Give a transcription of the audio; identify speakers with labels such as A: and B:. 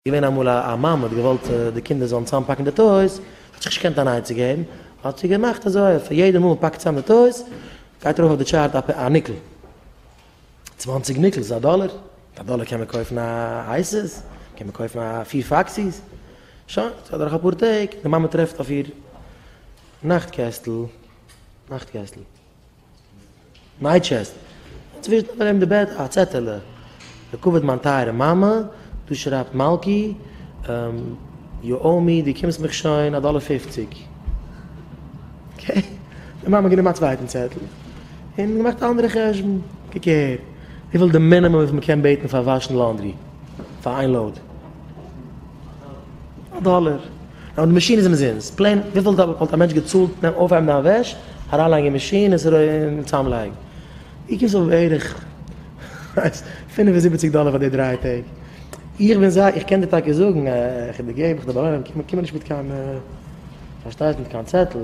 A: געווען אמאל א מאמע האט געוואלט די קינדער זאלן צוזאמפאקן די toys, האט זיך נישט געקענט אן עצה געבן, האט זי געמאכט אזוי אז פאר יעדע מאל מ'פאקט צוזאם די toys, גייט ארויף אויף די chart א nickel. צוואנציג nickels איז א דאלער, מיט א דאלער קען מען קויפן א אייסעס, קען מען קויפן א פיר פאקסיס. שוין, ס'איז אדורך אפאר טעג, די מאמע טרעפט אויף איר נאכט קעסטל, נאכט קעסטל. night chest. אינצווישן האט מען נעבן די בעט א צעטעלע, לכבוד מיין טייערע מאמע, דא שרייבט מלכי, you owe me, דו קומסט מיך שוין א דאלער פופציג. okay, די מאמע האט גענומען א צווייטן צעטל, און געמאכט א אנדערע חשבון, קוק אהער, וויפיל די מינימום וויפיל מ'קען בעטן פאר וואשן laundry, פאר איין load? א דאלער. נאר די מאשין איז אומזינסט. plain, וויפיל וואלט א מענטש געצאלט נעם אויפהייבן דיין וועש, אריינלייגן אין מאשין און צוזאמלייגן? דו קומסט אויף בערך 75 דאלער פאר די דריי טעג. איך בין זיי, איך קען דיר טאקע זאגן, איך דיר געבן, איך דיר באלוינען, קום מיר נישט מיט קיין, פארשטייסט, מיט קיין צעטל.